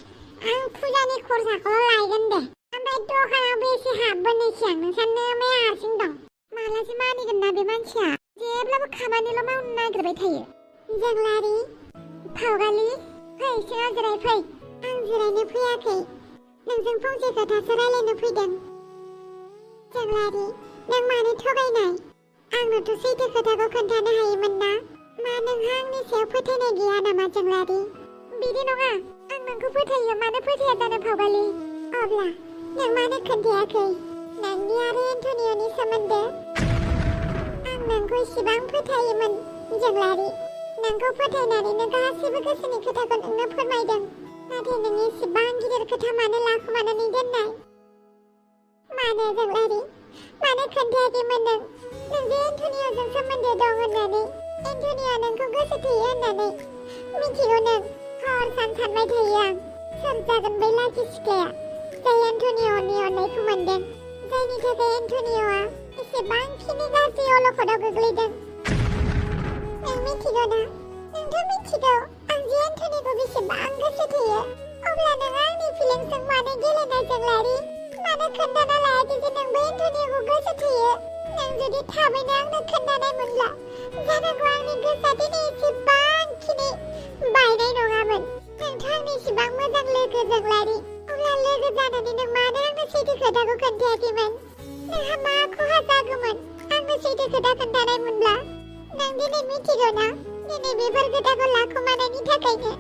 आं फुजानि खरसाखौल' लायगोन दे। ओमफ्राय दखानाव बेसे हाबबोनोसै आं नोंसा नोमाया हारसिं दं। मालासो मानिगोन ना बे मानसिया जेब्लाबो खामानिल' मावनो नागिरबाय थायो। जोंलारि फावगालि फै सिङाव जिराय फै। आं जिरायनो फैयाखै नोंजों फंसे खोथासो रायलायनो फैदों। जोंलारि नों मानो थगायनाय? आंनोथ' सैथो खोथाखौ खोन्थानो हायोमोन ना। मा नोंहा आंनि सायाव फोथायनाय गैया नामा जोंलारि? बिदि नङा आं नोंखौ फोथायो मानो फोथाया जानो फावगालि। अब्ला नों मानो खोन्थायाखै नोंनि आरो एन्टनिय'नि सोमोन्दो? आं नोंखौ इसेबां फोथायोमोन जोंलारि। नोंखौ फोथायनानैनो गासैबो गोसोनि खोथाखौ नोंनो फोरमायदों। नाथाय नों इसेबां गिदिर खोथा मानो लाखुमानानै दोननाय? मानो जोंलारि मानो खोन्थायाखैमोन नों जे एन्टनिय'जों सोमोन्दो दं होननानै? एन्टनिय'आ नोंखौ गोसो थोयो होननानै मिथिगौ नों। हर सान सानबाय थायो आं सोर जागोन बै लाखि सिख्लाया जाय एन्टनिय'नि अननायखौ मोनदों, जायनि थाखाय एन्टनिय'आ एसेबांखिनि गाज्रि अलखदाव गोग्लैदों। नों मिथिगौ ना? नोंथ' मिथिगौ आं जे एन्टनिखौ बेसेबां गोसो थोयो। अब्ला नों आंनि फिलिंसजों मानो गेलेनाय जोंलारि? मानो खोन्थाना लायाखै जे नोंबो एन्टनिखौ गोसो थोयो? नों जुदि थाबैनो आंनो खोन्थानाय मोनब्ला जानांगौ आंनि गोसोआ दिनै एसेबांखिनि बायनाय नङामोन। नोंथ' आंनि एसेबां मोजां लोगो जोंलारि। अब्ला लोगो जानानै नों मानो आंनो सैथो खोथाखौ खोन्थायाखैमोन? नोंहा मा खहा जागौमोन आंनो सैथो खोथा खोन्थानाय मोनब्ला? नों दिनै मिथिगौ ना दिनै बेफोर खोथाखौ लाखुमानायनि थाखायनो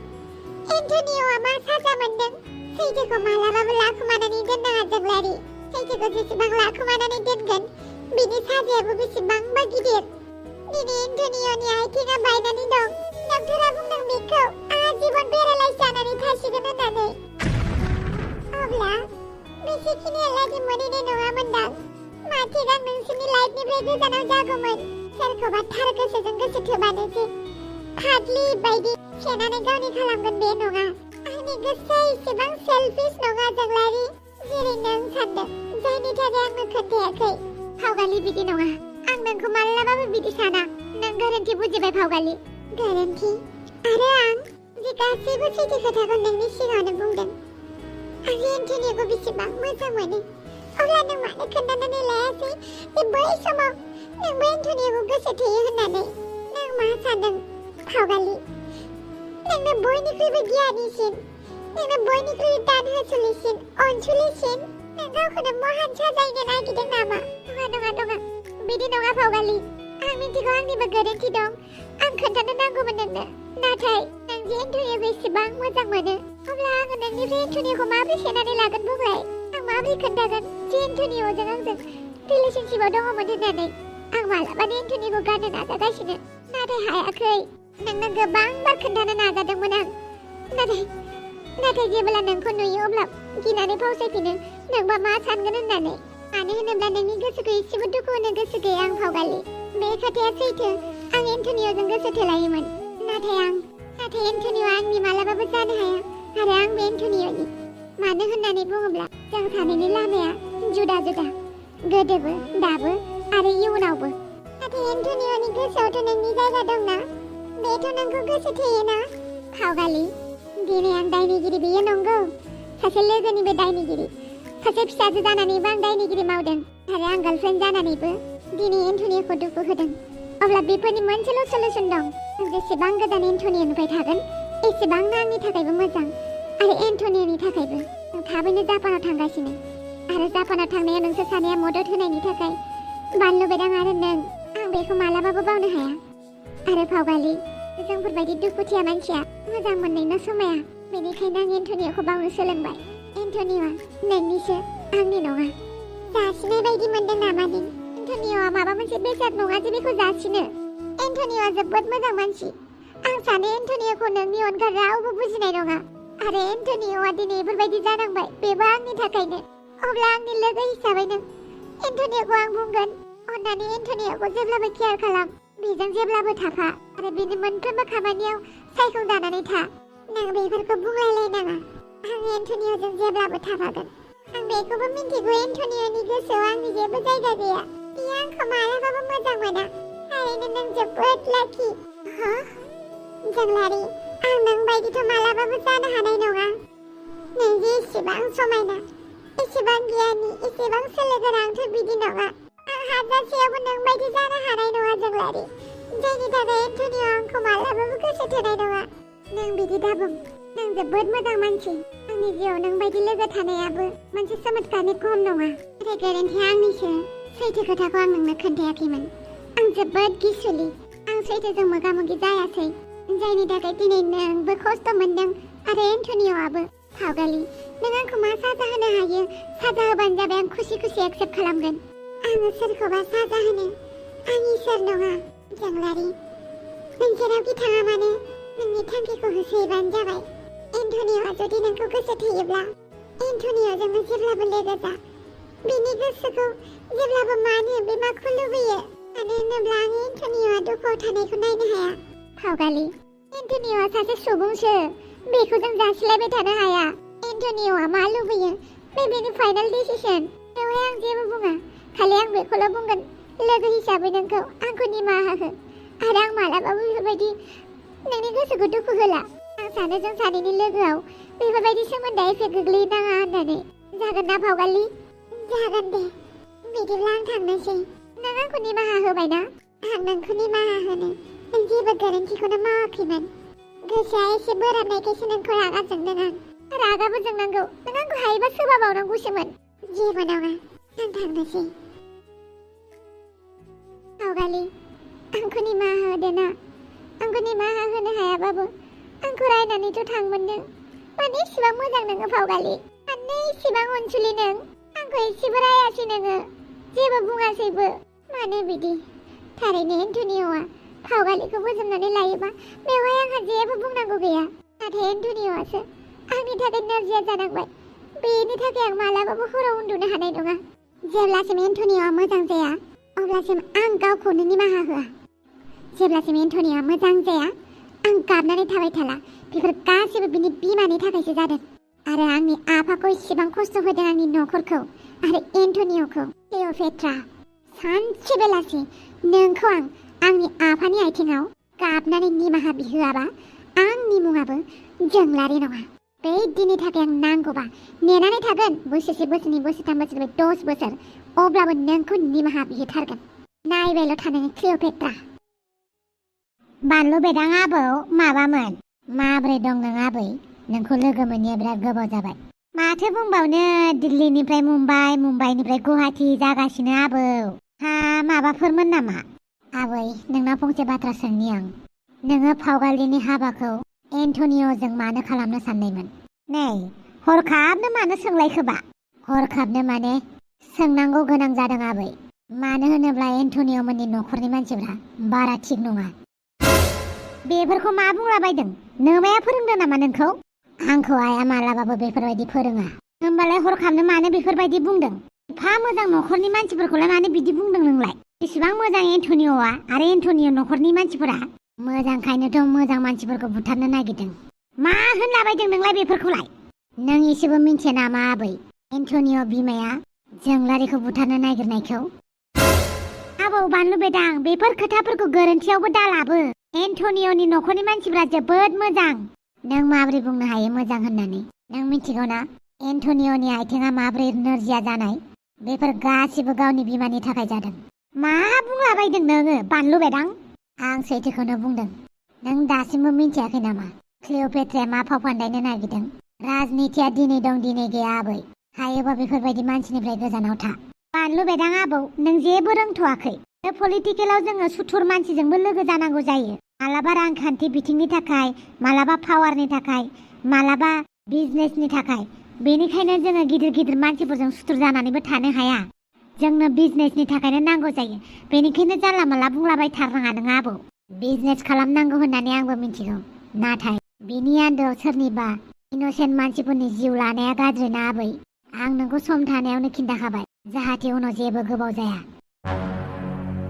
एन्टनिय'आ मा साजा मोनदों? सैथोखौ मालाबाबो लाखुमानानै दोननाङा जोंलारि। सैथोखौ जेसेबां लाखुमानानै दोनगोन बिनि साजायाबो बेसेबांबा गिदिर। दिनै एन्टनिय'नि आथिङा बायनानै दं। डक्टरा बुंदों बेखौ आजीबन पेरालाइज जानानै थासिगोन होननानै। अब्ला बेसेखिनियालागै मोनहैनाय नङामोनदां। माथो आं नोंसोरनि लाइफनिफ्राय गोजानाव जागौमोन। सोरखौबा थार गोसोजों गोसो थोबानोसो फाग्लि बायदि सेनानै गावनि खालामगोन बे नङा। आंनि गोसोआ एसेबां सेलफिस नङा जोंलारि जेरै नों सानदों, जायनि थाखाय आंनो खोन्थायाखै। फावगालि बिदि नङा आं नोंखौ मालाबाबो बिदि साना। नों गोरोन्थि बुजिबाय फावगालि। गोरोन्थि? आरो आं जे गासैबो सैथो खोथाखौ नोंनि सिगाङावनो बुंदों। आं एन्टनिखौ बेसेबां मोजां मोनो। अब्ला नों मानो खोन्थानानै लायासै जे बै समाव नोंबो एन्टनिखौ गोसो थोयो होननानै? नों मा सानदों फावगालि? नोंनो बयनिख्रुइबो गियानिसिन, नोंनो बयनिख्रुइबो दान होसुलिसिन, अनसुलिसिन नों गावखौनो महान साजायनो नागिरदों नामा? नङा बिदि नङा फावगालि। आं मिथिगौ आंनिबो गोरोन्थि दं। आं खोन्थानो नांगौमोन नोंनो। नाथाय नों जे एन्टनिखौ एसेबां मोजां मोनो अब्ला आङो नोंनिफ्राय एन्टनिखौ माबोरै सेनानै लागोन बुंलाय? आं माबोरै खोन्थागोन जे एन्टनिजों आंजों रिलेशनशिपआव दङमोन होननानै? आं मालाबानो एन्टनिखौ गारनो नाजागासिनो नाथाय हायाखै। नोंनो गोबां बार खोन्थानो नाजादोंमोन आं। नाथाय जेब्ला नोंखौ नुयो अब्ला गिनानै फावसायफिनो नोंबा मा सानगोन होननानै। मानो होनोब्ला नोंनि गोसोखौ एसेबो दुखु होनो गोसो गैया आं फावगालि। बे खोथाया सैथो आं एन्टनिजों गोसो थोलायोमोन। नाथाय एन्टनिय'आ आंनि मालाबाबो जानो हाया आरो आंबो एन्टनिय'नि। मानो होननानै बुङोब्ला जों सानैनि लामाया जुदा जुदा, गोदोबो दाबो आरो इयुनावबो। नाथाय एन्टनिय'नि गोसोआवथ' नोंनि जायगा दंना? बेथ' नोंखौ गोसो थोयोना? फावगालि दिनै आं दायनिगिरि बेयो नंगौ। सासे लोगोनिबो दायनिगिरि, सासे फिसाजो जानानैबो आं दायनिगिरि मावदों आरो आं गार्लफ्रेन्ड जानानैबो दिनै एन्टनिखौ दुखु होदों। अब्ला बेफोरनि मोनसेल' सलुसन दं। आं जेसेबां गोजान एन्टनिनिफ्राय थागोन एसेबांनो आंनि थाखायबो मोजां आरो एन्टनिनि थाखायबो। आं थाबैनो जापानाव थांगासिनो आरो जापानाव थांनायाव नोंसोर सानैया मदद होनायनि थाखाय बानलु बेदां आरो नों, आं बेखौ मालाबाबो बावनो हाया। आरो फावगालि जोंफोरबायदि दुखुथिया मानसिया मोजां मोननायनो समाया, बेनिखायनो आं एन्टनिखौ बावनो सोलोंबाय। एन्टनिय'आ नोंनिसो आंनि नङा जासिनाय बायदि मोनदों नामा नों एन्टनिय'आ माबा मोनसे बेसाद नङा जे बेखौ जासिनो एन्टनिय'आ जोबोद मोजां मानसि आं सानो एन्टनिय'खौ नोंनि अनगा रावबो बुजिनाय नङा आरो एन्टनिय'आ दिनै बेफोरबायदि जानांबाय बेबो आंनि थाखायनो अब्ला आंनि लोगो हिसाबै नों एन्टनिय'खौ आं बुंगोन अन्नानै एन्टनिय'खौ जेब्लाबो केयार खालाम बेजों जेब्लाबो थाफा आरो बिनि मोनफ्रोमबो खामानियाव सायखं जानानै था नों बेफोरखौ बुंलायलायनाङा आं एन्टनिय'जों जेब्लाबो थाफागोन आं बेखौबो मिन्थिगौ एन्टनिय'नि गोसोआव आंनि जेबो जायगा गैया बियो आंखौ मालाबाबो मोजां मोना थारैनो नों जोबोद लाखि जोंलारि आं नों बायदिथ' मालाबाबो जानो हानाय नङा नों जे एसेबां समायना एसेबां गियानि एसेबां सोलो गोनांथ' बिदि नङा आं हाजासेयावबो नों बायदि जानो हानाय नङा जोंलारि जायनि थाखाय एन्टनिय' आंखौ मालाबाबो गोसो थोनाय नङा नों बिदि दाबुं नों जोबोद मोजां मानसि आंनि जिउआव नों बायदि लोगो थानायाबो मोनसे चमत्कारनि खम नङा नाथाय गोरोन्थिया आंनिसो सैथो खोथाखौ आं नोंनो खोन्थायाखैमोन आं जोबोद गिसुलि आं सैथोजों मोगा मोगि जायासै जायनि थाखाय दिनै नोंबो खस्थ' मोनदों आरो एन्टनिय'आबो फावगालि नों आंखौ मा साजा होनो हायो साजा होबानो जाबाय आं खुसि खुसि एक्सेप्ट खालामगोन आङो सोरखौबा साजा होनो आं इसोर नङा जोंलारि नों जेरावखि थाङा मानो नोंनि थांखिखौ होसोयोबानो जाबाय एन्टनिय'आ जुदि नोंखौ गोसो थोयोब्ला एन्टनिय'जोंनो जेब्लाबो लोगो जा बिनि गोसोखौ जेब्लाबो मानो बे माखौ लुबैयो मानो होनोब्ला आं एन्टनिय'आ दुखुआव थानायखौ नायनो हाया फावगालि एन्टनिय'आ सासे सुबुंसो बेखौ जों जासिलायबाय थानो हाया एन्टनिय'आ मा लुबैयो बे बेनि फाइनाल डिसिसन बेवहाय आं जेबो बुङा खालि आं बेखौल' बुंगोन लोगो हिसाबै नोंखौ आंखौ निमाहा हो आरो आं मालाबाबो बेफोरबायदि नोंनि गोसोखौ दुखु होला आं सानो जों सानैनि लोगोआव बेफोरबायदि सोमोन्दोआ एसे गोग्लैनाङा होननानै जागोन ना फावगालि जागोन दे बिदिब्ला आं थांनोसै नों आंखौ निमाहा होबायना आं नोंखौ निमाहा होनो नों जेबो गोरोन्थिखौनो मावाखैमोन गोसोआ एसे बोराबनायखायसो नोंखौ रागा जोंदों आं रागाबो जोंनांगौ नों आंखौ हायोबा सोबाबावनांगौसोमोन जेबो नङा आं थांनोसै फावगालि आंखौ निमाहा होदो ना आंखौ निमाहा होनो हायाबाबो आंखौ रायनानैथ' थांमोनदों माने इसेबां मोजां नोङो फावगालि माने इसेबां अनसुलि नों आंखौ एसेबो रायासै नोङो जेबो बुङासैबो मानो बिदि थारैनो एन्टनिय'आ फावगालिखौ बोजबनानै लायोबा बेवहाय आंहा जेबो बुंनांगौ गैया नाथाय एन्टनिय'आसो आंनि थाखाय नोरजिया जानांबाय बेनि थाखाय आं मालाबाबो हराव उन्दुनो हानाय नङा जेब्लासिम एन्टनिय'आ मोजां जाया अब्लासिम आं गावखौनो निमाहा होआ जेब्लासिम एन्टनिय'आ मोजां जाया आं गाबनानै थाबाय थाला बेफोर गासैबो बिनि बिमानि थाखायसो जादों आरो आंनि आफाखौ इसेबां खस्थ' होदों आंनि न'खरखौ आरो एन्टनिय'खौ क्लिअ'पेट्रा सानसे बेलासि नोंखौ आं आंनि आफानि आथिङाव गाबनानै निमाहा बिहोआबा आंनि मुङाबो जोंलारि नङा बे दिननि थाखाय आं नांगौबा नेनानै थागोन बोसोरसे बोसोरनै बोसोरथाम बोसोरब्रै 10 बोसोर अब्लाबो नोंखौ निमाहा बिहोथारगोन नायबायल' थानोङो क्लिअ'पेट्रा बानलु बेदां आबौ माबामोन माब्रै दं नों आबै नोंखौ लोगो मोनैया बिराद गोबाव जाबाय माथो बुंबावनो दिल्लीनिफ्राय मुम्बाइ मुम्बाइनिफ्राय गुवाहाटि जागासिनो आबौ हा माबाफोरमोन नामा आबै नोंनाव फंसे बाथ्रा सोंनि आं नोङो फावगालिनि हाबाखौ एन्टनिय'जों मानो खालामनो साननायमोन नै हरखाबनो मानो सोंलायखोबा हरखाबनो माने सोंनांगौ गोनां जादों आबै मानो होनोब्ला एन्टनिय'मोननि न'खरनि मानसिफ्रा बारा थिग नङा बेफोरखौ मा बुंलाबायदों नोमाया फोरोंदों नामा नोंखौ आंखौ आइया मालाबाबो बेफोरबायदि फोरोङा होमबालाय हरखाबनो मानो बेफोरबायदि बुंदों एफा मोजां न'खरनि मानसिफोरखौलाय मानो बिदि बुंदों नोंलाय बेसेबां मोजां एन्टनिय'आ आरो एन्टनिय' न'खरनि मानसिफोरा मोजांखायनोथ' मोजां मानसिफोरखौ बुथारनो नागिरदों मा होनलाबायदों नोंलाय बेफोरखौलाय नों एसेबो मिन्थिया नामा आबै एन्टनिय' बिमाया जोंलारिखौ बुथारनो नागिरनायखौ आबौ बानलु बेदां बेफोर खोथाफोरखौ गोरोन्थियावबो दालाबो एन्टनिय'नि न'खरनि मानसिफ्रा जोबोद मोजां नों माबोरै बुंनो हायो मोजां होननानै नों मिथिगौ ना एन्टनिय'नि आथिङा माबोरै नोरजिया जानाय बेफोर गासिबो गावनि बिमानि थाखाय जादों मा बुंलाबायदों नोङो बानलु बेदां आं सैथोखौनो बुंदों नों दासिमबो मिन्थियाखै नामा क्लिअ'पेट्राया मा फाव फान्दायनो नागिरदों राजनितिया दिनै दं दिनै गैया आबै हायोबा बेफोरबायदि मानसिनिफ्राय गोजानाव था बानलु बेदां आबौ नों जेबो रोंथ'वाखै बे पलिटिकेलाव जोङो सुथुर मानसिजोंबो लोगो जानांगौ जायो मालाबा रांखान्थि बिथिंनि थाखाय मालाबा पावारनि थाखाय मालाबा बिजनेसनि थाखाय बेनिखायनो जोङो गिदिर गिदिर मानसिफोरजों सुथुर जानानैबो थानो हाया। जोंनो बिजनेसनि थाखायनो नांगौ जायो। बेनिखायनो जानला मोनला बुंलाबायथारनाङा नों आबौ। बिजनेस खालामनांगौ होननानै आंबो मिथिगौ, नाथाय बिनि आन्दोआव सोरनिबा इनोसेन्ट मानसिफोरनि जिउ लानाया गाज्रि ना आबै। आं नोंखौ सम थानायावनो खिन्थाखाबाय, जाहाथे उनाव जेबो गोबाव जाया।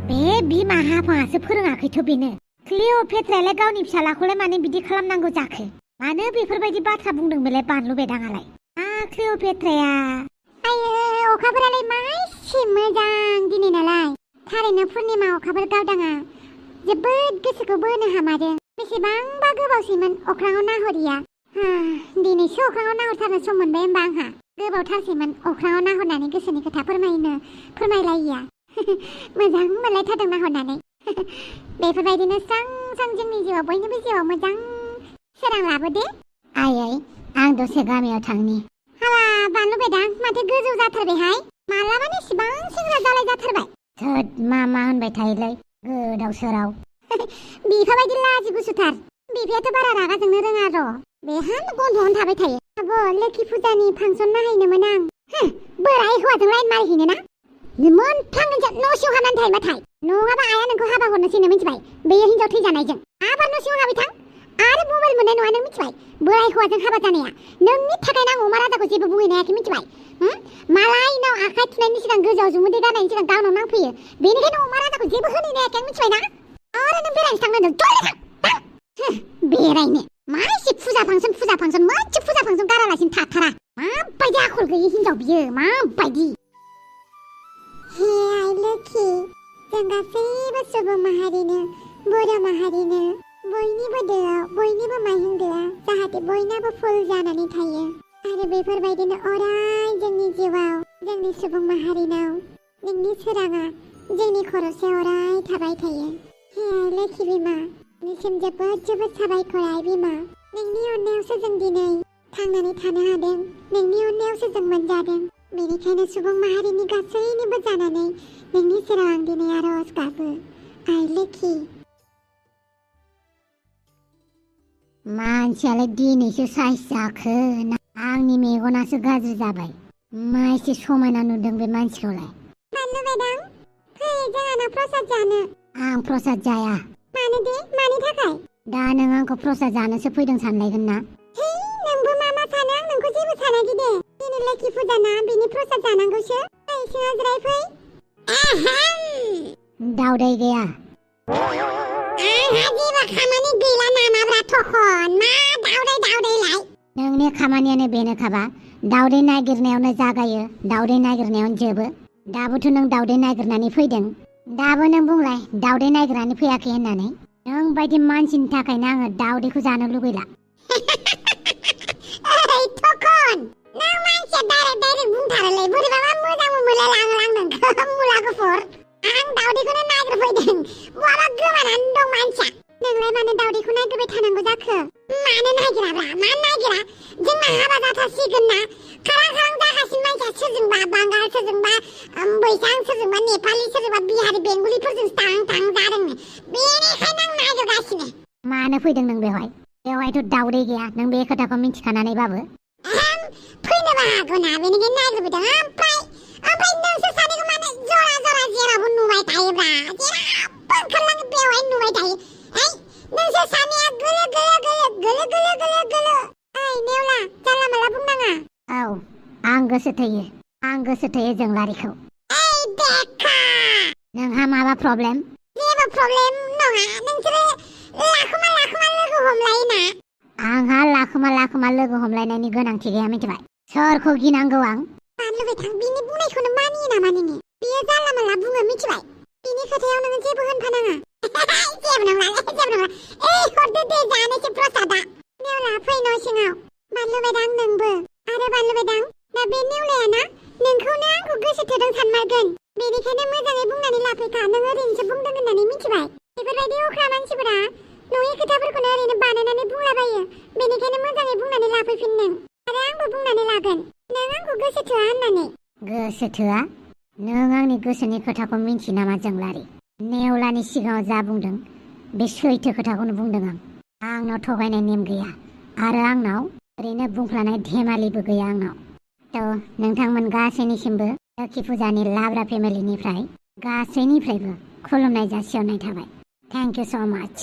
बे बिमा हाफाङासो फोरोङाखैथ' बेनो। क्लिअ'पेट्रायालाय गावनि फिसालाखौलाय मानो बिदि खालामनांगौ जाखो? मानो बेफोरबायदि बाथ्रा बुंदों बेलाय बानलु बेदाङालाय? क्लिअ'पेट्राया आयो अखाफोरालाय मा एसे मोजां दिनै नालाय। थारैनो पुर्निमा अखाफोर गावदाङा जोबोद गोसोखौ बोनो हामारदों। बेसेबांबा गोबावसैमोन अख्राङाव नाहरिया। दिनैसो अख्राङाव नाहरथारनो सम मोनबाय होनबा आंहा। गोबावथारसैमोन अख्राङाव नाहरनानै गोसोनि खोथा फोरमायलायिया। मोजां मोनलायथारदों नाहरनानै। बेफोरबायदिनो स्रां स्रां जोंनि जिउआव बयनिबो जिउआव मोजां सोरां लाबोदे। आयै आं दसे गामियाव थांनि। हाबा बानलु बेदां माथो गोजौ जाथारबायहाय। मालाबानो इसिबां सेंग्रा जालाय जाथारबाय। थोद मा होनबाय थायोलै गोदाव सोराव। बिफाबायदि लाजि गुसुथार। बिफायाथ' बारा रागा जोंनो रोङा र'। बेहा गन्थ'आवनो थाबाय थायो। आब' लोखि फुजानि फांसन नायहैनोमोन आं। बोराय हौवाजों लाइन मारिहैनो ना? मोनफ्लां न' सिङाव हाबनानै थायोबाथाय। नङाबा आइया नोंखौ हाबा हरनोसैनो मिथिबाय। बेयो हिनजाव थैजानायजों। आबार न' सिङाव हाबबाय थां। आरो मबाइल मोननाय नङा नों मिथिबाय। बोराय हौवाजों हाबा जानाया। नोंनि थाखायनो आं अमा राजाखौ जेबो बुंहैनो हायाखै मिथिबाय। मालायनाव आखाइ थुनायनि सिगां गोजौआव जुमुदै गारनायनि सिगां गावनाव नांफैयो। बेनिखायनो अमा राजाखौ जेबो होनहैनो हायाखै आं मिथिबाय ना? आरो नों बेरायनो थांनो होनदों जल्दि थां। बेरायनो मा एसे फुजा फांसन मोनसे फुजा फांसन गारालासिनो थाथारा। माबायदि आखल गैयि हिनजाव बियो माबायदि। हे आइ लोखि, जों गासैबो सुबुं माहारिनो बर' माहारिनो बयनिबो दोआव बयनिबो माइहुं दोआ जाहाथे बयनाबो फुल जानानै थायो। आरो बेफोरबायदिनो अराय जोंनि जिउआव जोंनि सुबुं माहारिनाव नोंनि सोराङा जोंनि खर'सायाव अराय थाबाय थायो। हे आइ लोखि बिमा, नोंसिम जोबोद जोबोद साबायखर आइ बिमा। नोंनि अननायावसो जों दिनै थांनानै थानो हादों। नोंनि अननायावसो जों मोनजादों। बेनिखायनो सुबुं माहारिनि गासैनिबो जानानै नोंनि सेराव आं दिनै आरज गाबो आइ लोखि। मानसियालाय दिनैसो साइज जाखो ना आंनि मेगनासो गाज्रि जाबाय? मा एसे समायना नुदों बे मानसिखौलाय। बानलु बेदां, फै जोंहानाव प्रसाद जानो। आं प्रसाद जाया। मानो दे? मानि थाखाय? दा नों आंखौ प्रसाद जानोसो फैदों सानलायगोन ना? नोंबो मा सानो? आं नोंखौ जेबो सानाखै दे। दिनै लोखि फुजा ना, बिनि प्रसाद जानांगौसो। फै सिङाव जिराय फै। दावदै गैया। आंहा जेबो खामानि गैला नामाब्रा थखन? मा दावदैलाय? नोंनि खामानियानो बेनोखाबा। दावदै नागिरनायावनो जागायो, दावदै नागिरनायावनो जोबो। दाबोथ' नों दावदै नागिरनानै फैदों। दाबो नों बुंलाय दावदै नागिरनानै फैयाखै होननानै। नों बायदि मानसिनि थाखायनो आङो दावदैखौ जानो लुगैला। ओइ थखन, नों मानसिया डाइरेक्ट बुंथारोलै। बोरैबाबा मोजांबो मोनलायलाङो आं नोंखौ मुला गुफुर। आं दावदैखौनो नागिरफैदों। बहाबा गोमानानै दं मानसिया। नोंलाय मानो दावदैखौ नागिरबाय थानांगौ जाखो? मानो नागिराब्रा? मानो नागिरा? जोंना हाबा जाथारसिगोन ना। खारां जागासिनो मानसिया सोरजोंबा बांगाल, सोरजोंबा बैसां, सोरजोंबा नेपालि, सोरजोंबा बिहारि, बेंगलिफोरजों थां जादोंनो। बेनिखायनो आं नागिरगासिनो। मानो फैदों नों बेवहाय? बेवहायथ' दावदै गैया। नों बे खोथाखौ मिथिखानानैबाबो। फैनोबो हागौ ना, बेनिखायनो नागिरबोदों। ओमफ्राय नोंसोर सानैखौ मानो जरा जेरावबो नुबाय थायोब्रा? जेरावबो ओंखारलाङो बेवहाय नुबाय थायो। नोंसोर सानैया गोलो। ओइ नेवला, जानला मानला बुंनाङा। औ, आं गोसो थोयो जोंलारिखौ। ओइ देखा, नोंहा माबा प्रब्लेम? जेबो प्रब्लेम नङा। नोंसोरो लाखुमा लोगो हमलायो ना? आंहा लाखुमा लोगो हमलायनायनि गोनांथि गैया मिथिबाय। सोरखौ गिनांगौ आं? बानलु बेथां, बिनि बुंनायखौनो मानियो नामा नोङो? बियो जानला मानला बुङो मिथिबाय। बिनि खोथायाव नोङो जेबो होनफानाङा। जेबो नङा। हरदो दे जानोसै प्रसादा। नेवला फै न' सिङाव। बानलु बेदां नोंबो। आरो बानलु बेदां, दा बे नेवलाया ना नोंखौनो आंखौ गोसो थोदों सानमारगोन। बेनिखायनो मोजाङै बुंनानै लाफैखा। नों ओरैनोसो बुंदों होननानै मिथिबाय। बेफोरबायदि अख्रा मानसिफोरा नङि खोथाफोरखौनो ओरैनो बानायनानै बुंलाबायो। बेनिखायनो मोजाङै बुंनानै लाफैफिन नों। आरो आंबो बुंनानै लागोन नों आंखौ गोसो थोआ होननानै। गोसो थोआ? नों आंनि गोसोनि खोथाखौ मिन्थियो नामा जोंलारि? नेवलानि सिगाङाव जा बुंदों बे सैथो खोथाखौनो बुंदों आं। आंनाव थगायनाय नेम गैया। आरो आंनाव ओरैनो बुंफ्लानाय धेमालिबो गैया आंनाव। थ' नोंथांमोन गासैनिसिमबो लोखि फुजानि लाब्रा फेमिलिनिफ्राय गासैनिफ्रायबो खुलुमनाय जासिहरनाय थाबाय। थेंक इउ स' माच।